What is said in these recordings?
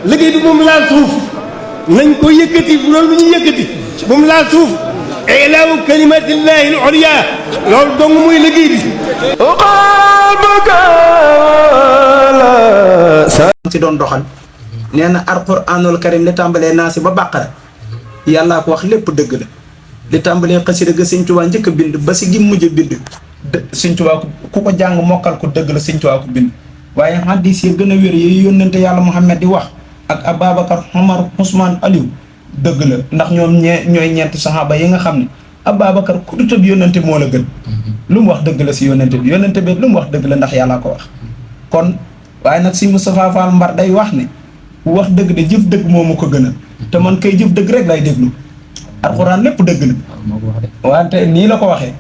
liggéey bi moom laal suuf nañ ko yëkkati bu loolu lu ñu yëkkati moom laal suuf ilaahu kalimatillahi al-ulya loolu dong muy liggéey bi ci doon doxal nee na alquraanul karim li tàmbalee naa si ba bàqara yàllaa ko wax lépp dëgg la li tàmbalee xasida ga Sëñ Tuubaa njëkk a bind ba si gi mujj a bind Sëñ Tuubaa ku ko jàng mokkal ko dëgg la Sëñ Tuubaa ko bind waaye hadiis yi gën a wér yi yónnante yàlla Muhammad di wax ak Ababacar Omar Ousmane Aliou dëgg la ndax ñoom ñooy ñeenti saxaaba yi nga xam ne Ababacar ku dutëb yónnante moo la gën lu mu wax dëgg la si yónnante bi lu mu wax dëgg la ndax yàllaa ko wax kon waaye nag si Moustapha Fall Mbar day wax ne wax dëgg de jëf dëgg moomu ko gën a te man kay jëf dëgg rek lay déglu alxuraan lépp dëgg la wante nii la ko waxee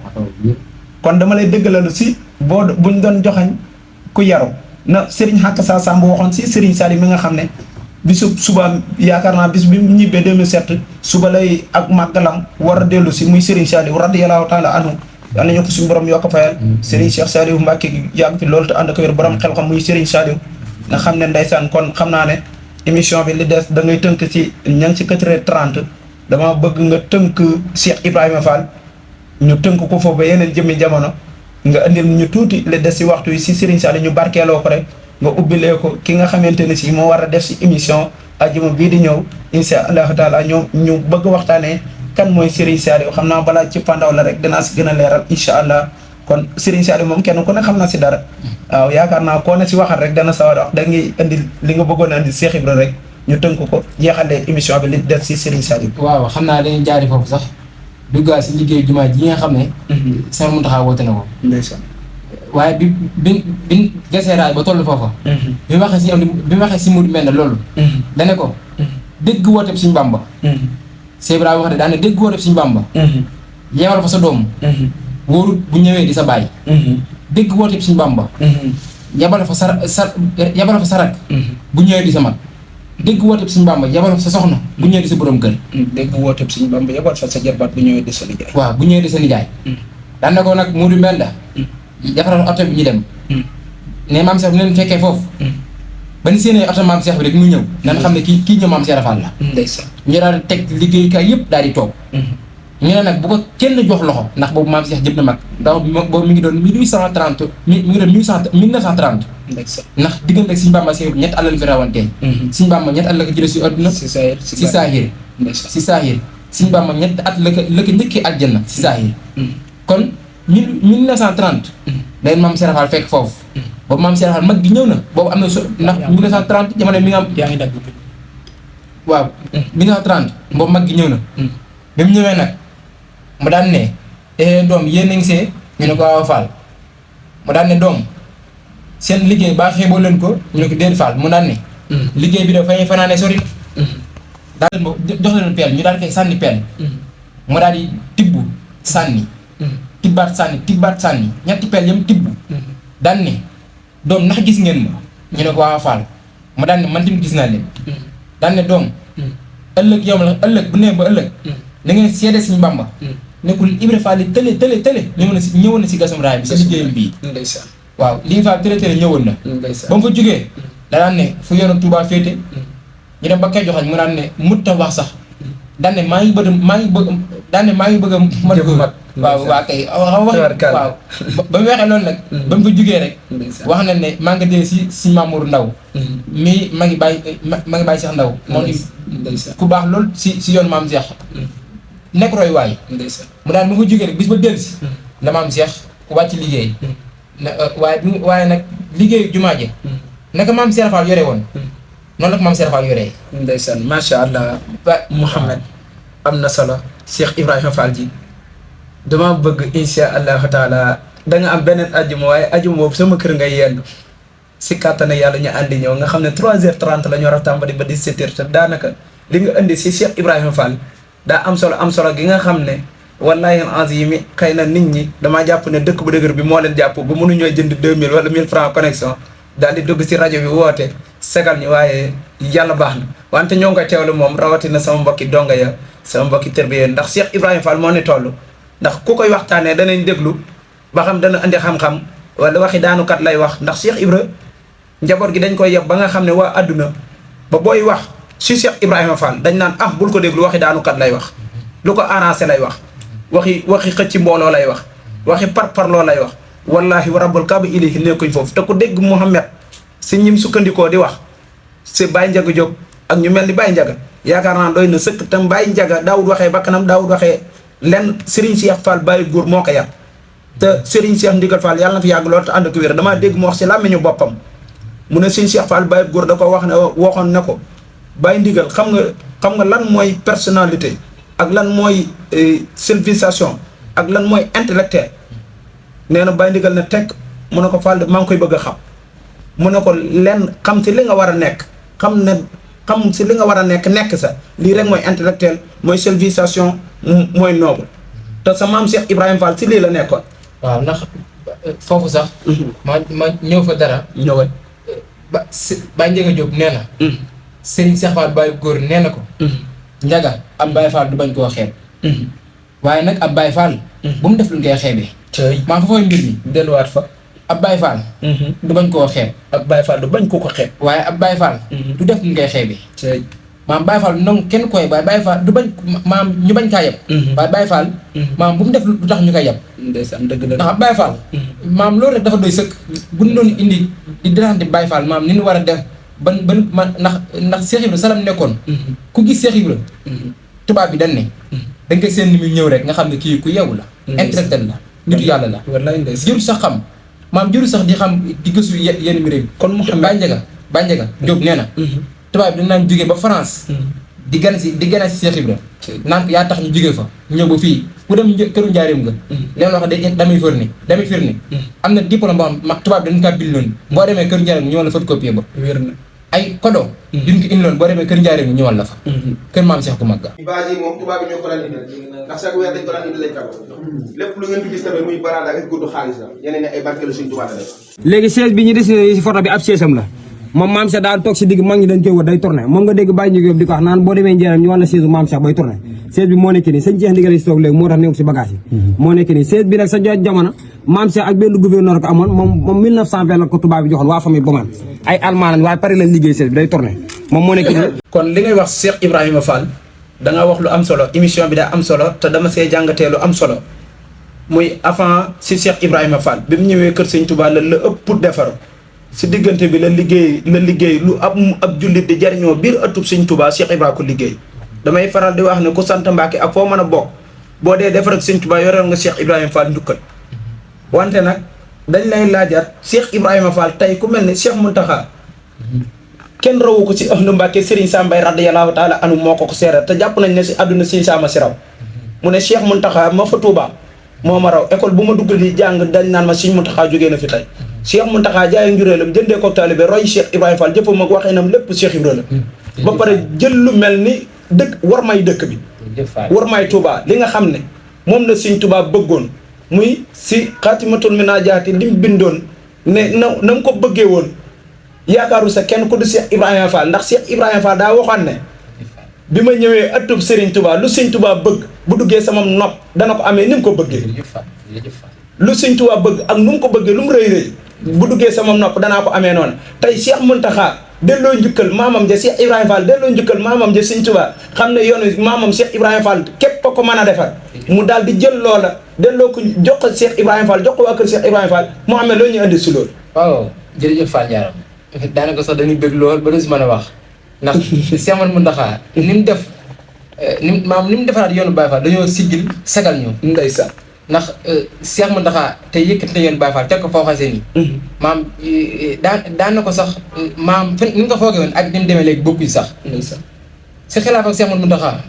kon dama lay dëggalalu si buñ doon joxañ ku yaru na Serigne Hakka Sa Samb waxoon si Serigne Saliou mi nga xam ne bisu suba yaakaar naa bis bi mu ñibbee 2007 suba lay ak màggalam war a dellu si muy Serigne Saliou radiyallahu taala anhu yàlla ñu ko suñu borom yokk fayal Serigne Cheikh Saliou Mbacke gi yàgg fi loolu te ànd ak wér borom xel xam muy Serigne Saliou nga xam ne ndeysaan kon xam naa ne émission bi li des da ngay tënk si ña ngi si 4h30 dama bëgg nga tënk Cheikh Ibrahima Fall ñu tënk ko foofu ba yeneen jëmmi jamono nga indil ñu tuuti li des si waxtu yi si Serigne Saliou ñu barkeeloo ko rek nga ubbilee ko ki nga xamante ne si moo war a def si émission ajuma bii di ñëw insha allahu taala ñu bëgg waxtaanee kan mooy Serigne Saliou xam naa balaa ci pandaw la rek dinaa si gën a leeral incha allah kon Serigne Saliou moom kenn ku ne xam na si dara waaw yaakaar naa koo ne si waxal rek dana sawar a wax da ngay indi li nga bëggoon a indi Cheikh Ibra rek ñu tënk ko jeexalee émission bi li def si Serigne Saliou. waaw xam naa dañuy jaari foofu sax duggaat si liggéey jumaa ji nga xam ne. Sëñ Mountakha woote na ko. ndeysaan. waaye bi gasee raay ba toll foofa. bi mu waxee si Modou Mbenda loolu. dane ko. dégg wooteeb Sëñ Bamba. Cheikh Ibrahima wax de daan ne dégg wooteeb Sëñ Bamba. yeewal fa sa doom. wóorut bu ñëwee di sa baay. dégg wooteeb Sëñ Bamba. yabal fa sarak. bu ñëwee di sa mag. dégg wooteeb Sëñ Bamba yabal fa sa soxna bu ñëwee di sa borom kër. dégg wooteeb Sëñ Bamba yabal fa sa jarbaat bu ñëwee di sa nijaay. waaw bu ñëwee di sa nijaay. daan na ko nag Modou Mbenda. defaral oto bi ñu dem. ne maam Cheikh bu leen fekkee foofu. ba ni seenee oto maam Cheikh bi rek mu ñëw. nan xam ne kii ñëw maam Cheikh Fall la. ndeysaan. ñu daal di teg liggéeykaay yëpp daal di toog. ñu ne nag bu ko kenn jox loxo ndax boobu maam Cheikh jëm na mag ndax boobu mi ngi doon 1830 mi ngi doon 1930. ndeysaan. ndax diggante ak Sëñ Bamba Cheikh ñett àll la fi rawantee. Sëñ Bamba ñett at la ko jëlee si àdduna. si saahir si saahir. ndeysaan. si saahir Sëñ Bamba ñett at la ko njëkkee àjjana si saahir. kon 1930. day maam Cheikh Fall fekk foofu. boobu maam Cheikh Fall mag gi ñëw na boobu am na ndax 1930 jamono mi nga am. yaa ngi dagg. waaw 1930 boobu mag gi ñëw na. bi mu ñëwee nag mu daan ne doom yéen a ngi see ñu ne ko waaw Fall mu daan ne doom seen liggéey baa xeeboo leen ko ñu ne ko déet Fall mu daan ne. liggéey bi dafay fanaane sori. daal jox leen peel ñu daal koy sànni peel. mu daal di tibb sànni. tibbaat sànni ñetti peel yam tibb. daan ne doom ndax gis ngeen ma ñu ne ko waaw Fall mu daan ne man tamit gis naa leen. daan ne doom ëllëg yow la ëllëg bu nee ba ëllëg. da ngeen seede Sëñ Bamba. nekkul Ibra Fall tële ñëwoon na si gasum raay bi sa liggéeyam bii. ndeysaan. waaw li Fall tële ñëwoon na. ndeysaan. ba mu fa jógee da daan ne fu yoonu Touba féete. ñu dem ba koy joxañ mu daan ne mut ta wax sax. daan ne maa ngi bëgg a mat ko waaw waa kay waaw ba mu waxee loolu nag ba mu fa jógee rek wax na ne maa nga dee si Mamour Ndaw mi ma ngi bàyyi Cheikh Ndaw moom ku baax loolu si yoon maam Cheikh nekk roy waay mu daan mu fa jógee rek bis ba dellu si la maam Cheikh wàcc liggéey waaye nag liggéeyu jumaa ji naka maam Cheikh Fall yore woon noonu la ko maam Cheikh Fall yoree. ndeysaan macha allah. Mouhamed am na solo. Cheikh Ibrahima Fall ji dama bëgg insha allahu taala da nga am beneen ajuma waaye ajuma boobu sama kër ngay yendu si kàttana yàlla ñu àndi ñëw nga xam ne 3h30 la ñu war a tàmbali ba 17h te daanaka li nga indi si Cheikh Ibrahima Fall daa am solo gi nga xam ne wallahi azim yi xëy na nit ñi damaa jàpp ne dëkk bu dëgër bi moo leen jàpp ba mënuñoo jënd 2000 wala 1000 francs connexion daal di dugg si rajo bi woote segal ñu waaye yàlla baax na wante ñoo ngi koy teewlu moom rawatina sama mbokki donga ya sama mbokki tërbiye ndax Cheikh Ibrahima Fall moo ni toll ndax ku koy waxtaanee danañ déglu ba xam dana andi xam-xam wala waxi daanukat lay wax ndax Cheikh Ibra njaboot gi dañ koy yeb ba nga xam ne waa àdduna ba booy wax si Cheikh Ibrahima Fall dañ naan ah bul ko déglu waxi daanukat lay wax lu ko arrangé lay wax waxi xëcc mbooloo lay wax waxi parparloo lay wax wallahi wa rabbul kaaba ilayhi nekkuñ foofu te ku dégg Mouhamed si ñim sukkandikoo di wax si Baye Ndiaga Diop ak ñu mel ni Baye Ndiaga yaakaar naa doy na sëkk tam Baye Ndiaga daawut waxee bakkanam daawut waxee lenn Serigne Cheikh Fall Baye góor moo ko yar te Serigne Cheikh Ndigal Fall yàlla na fi yàgg lool te ànd ak wér damaa dégg mu wax si làmmiñu boppam mu ne Serigne Cheikh Fall Baye góor da ko wax ne waxoon ne ko Baye Ndigal xam nga lan mooy personnalité ak lan mooy civilisation ak lan mooy intellectuel nee na Baye Ndigal ne tekk mu ne ko Fall maa ngi koy bëgg a xam mu ne ko lenn xam si li nga war a nekk xam si li nga war a nekk sa lii rek mooy intellectuel mooy civilisation mooy noble te sa maam Cheikh Ibrahima Fall si lii la nekkoon. waaw ndax foofu sax. ma ñëw fa dara. ñëwee. Baye Ndiaga Diop nee na. Serigne Cheikh Fall Baye góor nee na ko. Ndiaga ab Baye Fall du bañ koo xeeb. waaye nag ab Baye Fall. bu mu def lu ñu koy xeebee. maa fa fooy mbir mi. delluwaat fa. ab Baye Fall. du bañ koo xeeb. ab Baye Fall du bañ ko xeeb. waaye ab Baye Fall. du def lu ñu koy xeebee. maam Baye Fall nangu kenn koy waaye Baye Fall du bañ maam ñu bañ kaa yeb. waaye Baye Fall. maam bu mu def lu tax ñu koy yeb. ndeysaan dëgg la ndax ab Baye Fall. maam loolu rek dafa doy sëkk. bu ñu doon indi di dinaante Baye Fall maam ni ñu war a def ban ndax Cheikh Ibra salam nekkoon. ku gis Cheikh Ibra. tubaab bi dañ ne. da nga seen ni muy ñëw rek nga xam ne kii ku yeewu la. intellectuel la nitu yàlla la. wallaay ndeysaan jëru sax xam maam jëru sax di xam di gëstu yenn mbir yi. kon mu xam Baye Ndiaga Diop nee na. tubaab bi dinañ jógee ba France. di gane si Cheikh Ibra. naan ko yaa tax ñu jógee fa ñëw ba fii ku dem këru njaareem nga. leen wax damay firni am na diplôme boo xam tubaab bi dañu kaa bind loon boo demee këru njaareem nga ñëwal la photocopie ba. wér na ay kodo. duñ ko indi loon boo demee kër njaareem nga ñëwal la fa. kër maam Cheikh ku mag ga. base yi moom tubaab bi ñoo ko daan indil ndax chaque weer dañ ko daan indil lay kàlla lépp lu ngeen fi gis tamit muy baraada ak gudd xaalis la yeneen ne ay barkeelu suñ tubaab la def. léegi chaise bi ñu dessiné si photo bi ab chaise am la moom maam Cheikh daal toog si digg mag ñi dañ koy wër day tourné moom nga dégg Baye Ndiaga di ko wax naan boo demee njëriñam ñu wan la chaise bu maam Cheikh bay tourné chaise bi moo nekk nii sëñ Cheikh Ndigal si toog léegi moo tax nekk si bagage yi moo nekk nii chaise bi nag sa jamono maam Cheikh ak benn gouverneur ko amoon moom 1920 la ko tubaab bi joxoon waa famille Boman ay allemand lañ waaye pare lañ liggéey chaise bi day tourné moom moo nekk nii. kon li ngay wax Cheikh Ibrahima Fall da nga wax lu am solo émission bi daa am solo te dama see jàngatee lu am solo muy avant si Cheikh Ibrahima Fall bi mu ñëwee kër sëñ Touba la ëpp pour defaru si diggante bi la liggéey lu ab jullit di jariñoo biir ëttub sëñ Touba Cheikh Ibrahima ko liggéey damay faral di wax ne ku sant Mbàkke ak foo mën a bokk boo dee defar ak sëñ Touba yoreel nga Cheikh Ibrahima Fall njukkal wante nag dañ lay laajaat Cheikh Ibrahima Fall tey ku mel ne Cheikh Mountakha kenn rawu ko si ahlu Mbàkke Serigne Sambay radiyallahu taala anu moo ko seeral te jàpp nañ ne si àdduna si sama si raw mu ne Cheikh Mountakha ma fa Touba moo ma raw école bu ma dugg di jàng dañ naan ma Serigne Mountakha jógee na fi tey Cheikh Mountakha jaay njureelam jëndee ko taalibe roy Cheikh Ibrahima Fall jëfam ak waxinam lépp Cheikh Ibrahima la ba pare jël lu mel ni dëkk war may dëkk bi war may Touba li nga xam ne moom la Serigne Touba bëggoon muy si xaatimatul minaajaati lim bindoon ne na mu ko bëggee woon yaakaaru sa kenn ku du Cheikh Ibrahima Fall ndax Cheikh Ibrahima Fall daa waxoon ne bi ma ñëwee ëttub Serigne Touba lu Serigne Touba bëgg bu duggee sama nopp dana ko amee ni mu ko bëggee lu Serigne Touba bëgg ak nu mu ko bëggee lu mu rëy rëy bu duggee sama nopp danaa ko amee noonu tey Cheikh Mountakha delloo njukkal maamam ja Cheikh Ibrahima Fall delloo njukkal maamam ja Serigne Touba xam ne yoonu maamam Cheikh Ibrahima Fall képp ko mën a defar mu daal di jël loola delloo ko jox ko Cheikh Ibrahima Fall jox ko waa kër Cheikh Ibrahima Fall moo amee loo ñu indi si loolu. waaw jërëjëf Fall Ndiaram daanaka sax dañuy bëgg lool ba du si mën a wax ndax Cheikh Mountakha ni mu def ni mu defaraat yoonu Baye Fall dañoo siggil sagal ñu. ndeysaan ndax Cheikh Mountakha te yëkkati na yoonu Baye Fall teg ko foo xasee nii. maam daan na ko sax maam fi ni nga ko foogee woon ak ni mu demee léegi bokkuñ sax. ndeysaan si xilaaf ak Cheikh Mountakha.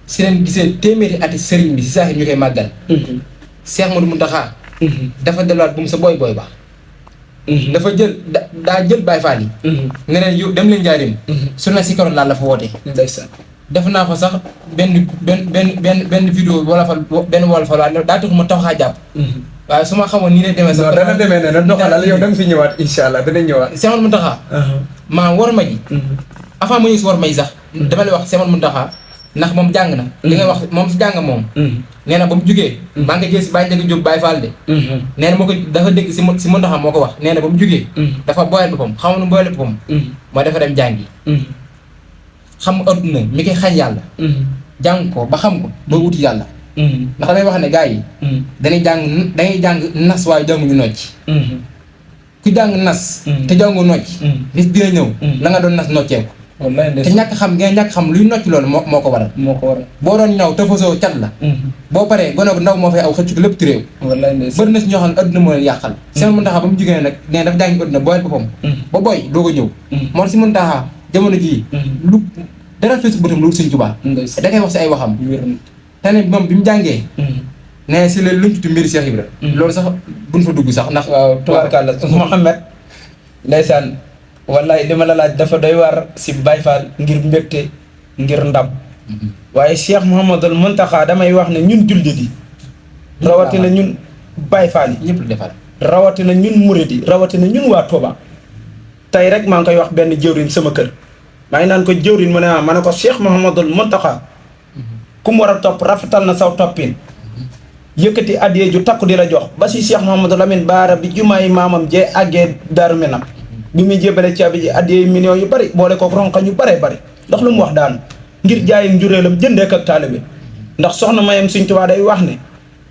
si leen gisee téeméeri ati sëriñ bi si saa ñu koy màggal. Cheikh Mountakha. dafa delluwaat bu mu sa booy ba. dafa jël daa jël Baye Fall yi. ne leen yow dem leen njaarim. su na si karoon laal la fa woote. ndeysaan def naa fa sax benn vidéo wala fa benn wala fa daa tax ma tax a jàpp. waaye su ma xamoon nii lay demee sax. non dana demee ne nag doxalal yow da nga fi ñëwaat incha allah dana ñëwaat. Cheikh Mountakha. maa war ma ji. avant ma ñëw si war ma ji sax. dama lay wax Cheikh Mountakha ndax moom jàng na. li nga wax moom si jàng moom. nee na ba mu jugee. maa ngi jël si Baye Ndiaga Diop Baye Fall de. nee na moo ko dafa dégg si Mountakha moo ko wax nee na ba mu jugee. dafa boyal boppam xamu nu boyal boppam. moo dafa dem jàngi. xam adduna mi koy xañ yàlla jàng ko ba xam ko ba wuti yàlla ndax damay wax ne gars yi dañuy jàng nas waaye jànguñu nocc ku jàng nas te jàngu nocc bis dina ñëw la nga doon nas nocceeku te ñàkk xam nga ñàkk xam luy nocc loolu moo ko waral boo doon ñaw te fasoo cat la boo paree gone bu ndaw moo fay aw xëcc ko lépp ci réew bëri na si ñoo xam ne adduna moo leen yàqal seen Muntaxa ba mu jigéen nag nee dafa jàngi adduna booyal boppam ba booy doo ko ñëw moo si Muntaxa jamono jii lu dara fees bëtam lu Sëñ Tuubaa da koy wax si ay waxam te ne moom bi mu jàngee nee si la luñ tuti mbiri Cheikh Ibra loolu sax buñ fa dugg sax ndax waaw tubaarkàlla Mouhamed ndeysaan wallaay li ma la laaj dafa doy waar si Baye Fall ngir mbégte ngir ndam waaye Cheikh Mouhamadul Muntaxa damay wax ne ñun jullit yi rawatina ñun Baye Fall yi ñëpp la defal rawatina ñun murid yi rawatina ñun waa Touba tey rek maa ngi koy wax benn jëwriñ sama kër maa ngi naan ko jëwriñ mu ne ma ne ko Cheikh Mouhamadul Muntaxa ku mu war a topp rafetal na saw toppin yëkkati addiyee ju takku di la jox ba si Cheikh Mouhamadou Lamine Baara bi jumaay maamam jee àggee Daaru Minam bi muy jébale caabi ji addiyee millions yu bari boole ko ronka ñu baree bari ndax lu mu wax daanu ngir jaayim njuréelam jëndee ko ak taalibe ndax soxna mayam Sëñ Tuubaa day wax ne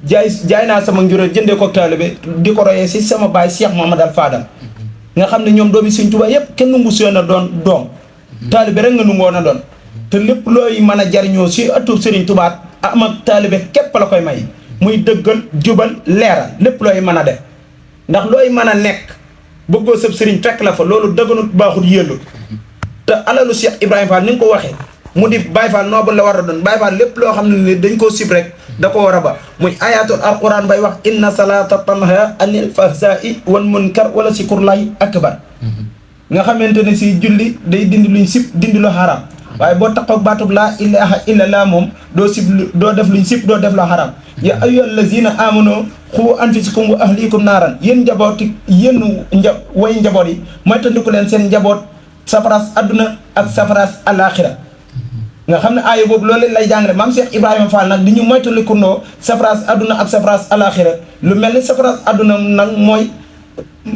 jaay naa sama njuréel jëndee ko ak taalibe di ko royee si sama baay Cheikh Mouhamadou Al Fadal nga xam ne ñoom doomi Sëñ Tuubaa yépp kenn nungu seen a doon doom taalibe rek nga nungoon a doon te lépp looy mën a jariñoo si ëttub Sëriñ Tuubaa am ak taalibe képp la koy may muy dëggal jubal leeral lépp looy mën a def ndax looy mën a nekk bëggoo sëb sëriñ fekk la fa loolu dëgganut baaxul yëllu te alalu Cheikh Ibrahima Fall ni nga ko waxee mu di Baye Fall noobul la war a doon Baye Fall lépp loo xam ne ni dañ koo sib rek da ko war a ba muy ayatul alquran bay wax inna salata tanha anil fahsai wal munkar wala sikurlahi akbar nga xamante ne si julli day dindi luñ sib dindi lu xaraam waaye boo taxaw baatub laa ilaha illallah moom doo sib doo def luñ sib doo def la xaraam ya ayyuhal lazina amanu xu anfusakum wa ahlikum naaran yéen njabooti yéen way njaboot yi mooy tandiku leen seen njaboot safaraas adduna ak safaraas alaxira nga xam ne aaya boobu loolu lay jàngale maam Cheikh Ibrahima Fall nag di ñu moytalikundoo safaraas adduna ak safaraas alaxira lu mel ni safaraas adduna nag mooy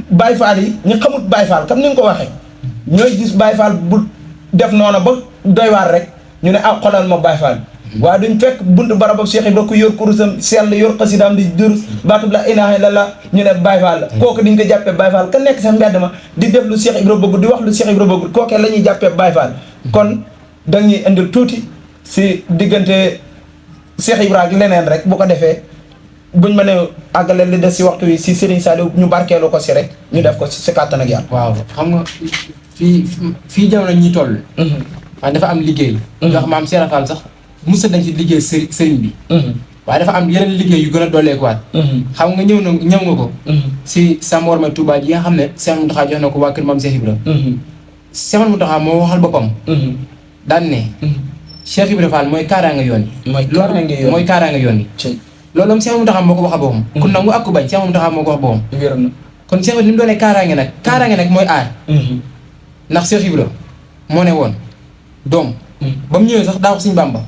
Baye Fall yi ñu xamut Baye Fall comme ni nga ko waxee ñooy gis Baye Fall bu def noona ba doy waar rek ñu ne ah xolal ma Baye Fall waaye duñ fekk buntu barabab Cheikh Ibra ku yor kurusam sell yor xasidaam di dur baatub la ilaha illallah ñu ne Baye Fall la kooku diñ ko jàppee Baye Fall ka nekk sa mbedd ma di def lu Cheikh Ibra bëgg di wax lu Cheikh Ibra bëgg kookee la ñuy jàppee Baye Fall kon dañuy indil tuuti si diggante Cheikh Ibra ak leneen rek bu ko defee buñ mën a àggale li des si waxtu wi si Serigne Saliou ñu barkeelu ko si rek ñu def ko si kàttan ak yàlla. waaw xam nga fii jamono ñi toll waaye dafa am liggéey ndax maam Cheikh Fall sax musa dañ ci liggéey sëriñ bi waaye dafa am yeneen liggéey yu gën a dooleekuwaat xam nga ñëw nga ko si Samor ma Touba ji nga xam ne Cheikh Mountakha jox na ko waa kër maam Cheikh Ibra Cheikh Mountakha moo waxal boppam daan ne Cheikh Ibra Fall mooy kaaraanga yoon yi mooy kaaraanga yoon yi loolu moom Cheikh Mountakha moo ko waxal boppam ku nangu ak ku bañ Cheikh Mountakha moo ko wax boppam kon Cheikh Ibra ni mu doonee kaaraange nag mooy aar ndax Cheikh Ibra moo ne woon doom ba mu ñëwee sax daa ko Sëñ Bàmba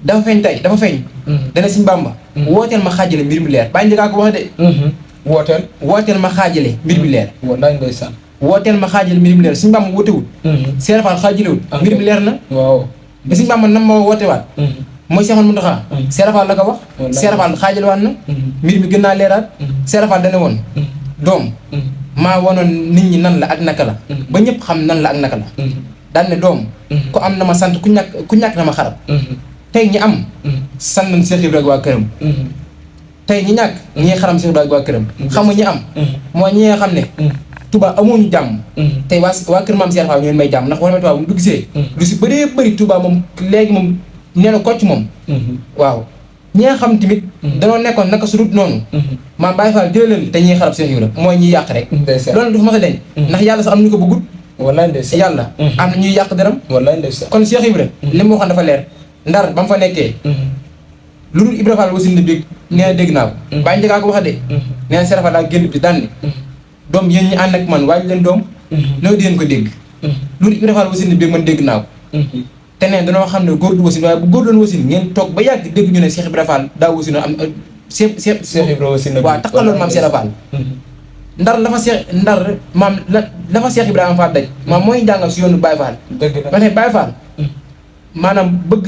dafa feeñ tey dafa feeñ dana Sëñ Bàmba wooteel ma xaajale mbir mi leer bàyyi njëkkaa ko wax de wooteel ma xaajale mbir mi leer wallaay ndeysaan wooteel ma xaajale mbir mi leer Sëñ Bàmba wootewul Cheikh Fall xaajalewul mbir mi leer na waaw ba Sëñ Bàmba nam ma wootewaat mooy Cheikh Mountakha Cheikh Fall la ko wax Cheikh Fall xaajalewaat na mbir mi gën naa leeraat Cheikh Fall dana woon doom maa wonoon nit ñi nan la ak naka la ba ñëpp xam nan la ak naka la daan ne doom ku am na ma sant ku ñàkk na ma xarab tey ñi am sant nañ Cheikh Ibra ak waa këram tey ñi ñàkk ñi xaram Cheikh Ibra ak waa këram xam nga ñi am mooy ñi nga xam ne Touba amuñu jàmm tey waa kër maam Cheikh Fall ñooy may jàmm ndax wala Touba bu du gisee lu si bëree bëri Touba moom léegi moom nee na kocc moom waaw ñi nga xam tamit danoo nekkoon naka su dut noonu maam Baye Fall jëlee leen te ñuy xarab Cheikh Ibra mooy ñiy yàq rek loolu dafa mas a deñ ndax yàlla sax am ñu ko bëggut wallaay ndeysaan yàlla am na ñuy yàq deram wallaay ndeysaan kon Cheikh Ibra li mu waxoon dafa leer ndar ba mu fa nekkee lu dul Ibra Fall wasin na bég nee na dégg naa ko bàyyi njëkkaa ko wax de nee na Cheikh Fall daa génn bi daan ni doom yéen ñi ànd ak man waaj leen doom loolu di ngeen ko dégg lu dul Ibra Fall wasin na bég man dégg naa ko te neen danoo xam ne góor du wasin waaye bu góor doon wasin ngeen toog ba yàgg dégg ñu ne Cheikh Ibra Fall daa wasin am Cheikh Ibra wasin na waaw taxaloon maam Cheikh Fall ndar la fa Cheikh Ibrahima Fall daj maam mooy jàngal si yoonu Baye Fall dëgg la ba ne Baye Fall maanaam bëgg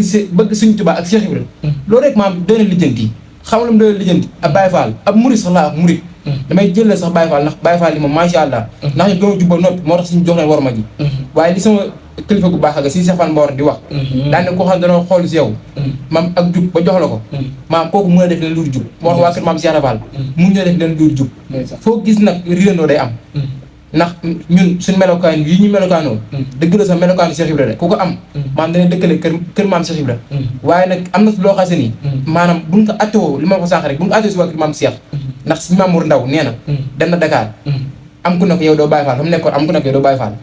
Sëñ Tuubaa ak Cheikh Ibrahima loolu rek maam doy na lijjanti xam nga lu mu doy na lijjanti ab Baye Fall ab murid sax laa murid damay jëlee sax Baye Fall ndax Baye Fall yi moom macha allah ndax ñu doon jubba noppi moo tax suñu jox leen war ma ji waaye li sama kilifa gu baax nga si Cheikh Fall Mbawar di wax daan ne koo xam ne danoo xool si yow maam ak jub ba jox la ko maam kooku mën a def leen luur jub moo tax waa kër maam Cheikh Fall mun ñoo def leen luur jub foo gis nag riirandoo day am ndax ñun suñ melokaan yi ñu melokaanoo dëgg la sax melokaanu Cheikh Ibra ku ko am maam dana dëkkale kër maam Cheikh Ibra waaye nag am na loo xam se ni maanaam buñ ko attewoo li ma ko sànq rek buñ ko attewoo si waa kër maam Cheikh ndax si Mamour Ndaw nee na dem na Dakar am ku ne ko yow doo Baye Fall fa mu nekkoon am ku ne ko yow doo Baye Fall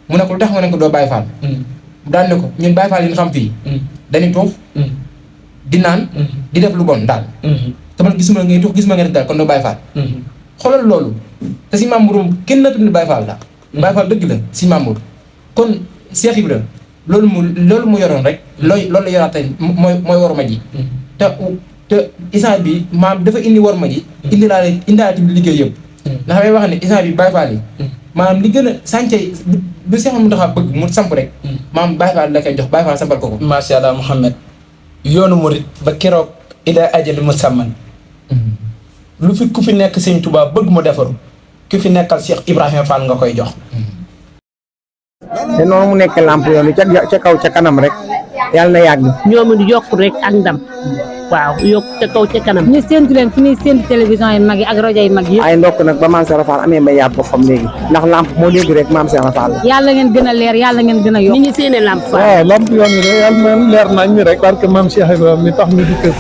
mu ne ko lu tax nga ne ko doo Baye Fall daan ne ko ñun Baye Fall yi ñu xam fii dañuy tuux di naan di def lu bon daal te man gisuma ngay tuux gisuma nga def daal kon doo Baye Fall xoolal loolu te si Mamour kenn na tudd Baye Fall la Baye Fall dëgg la si Mamour kon Cheikh Ibra loolu mu yoroon rek loolu la yoraat tey mooy war ma ji te isaan bi maam dafa indi war ma ji indaale tamit liggéey yëpp ndax may wax ne isaan bi Baye Fall yi maanaam li gën a sànce lu Cheikh mu taxa bëgg mu samp rek maam Baye Fall la koy jox Baye Fall sampal ko macha allah Mouhamed yoonu murit ba keroog ila ajali musamman lu fi ku fi nekk Sëñ Tuubaa bëgg mu defaru ku fi nekkal Cheikh Ibrahima Fall nga koy jox te noonu mu nekk lamp yoon ca kaw ca kanam rek yàlla na yàgg ñoom it yokk rek ak ndam waaw yokk ca kaw ca kanam ñu séntu leen fi ñuy séntu télévision yi mag yi ak rajo yi mag yi ay ndokk nag ba Maam Cheikh Fall amee mbay yaat boppam léegi ndax lamp moo léegi rek Maam Cheikh Fall yàlla ngeen gën a leer yàlla ngeen gën a yokk ni ñu séenee lamp waaw lamp yoon wi de yàlla na leer nañ mi rek parce que Maam Cheikh Ibrahima mi tax ñu di kër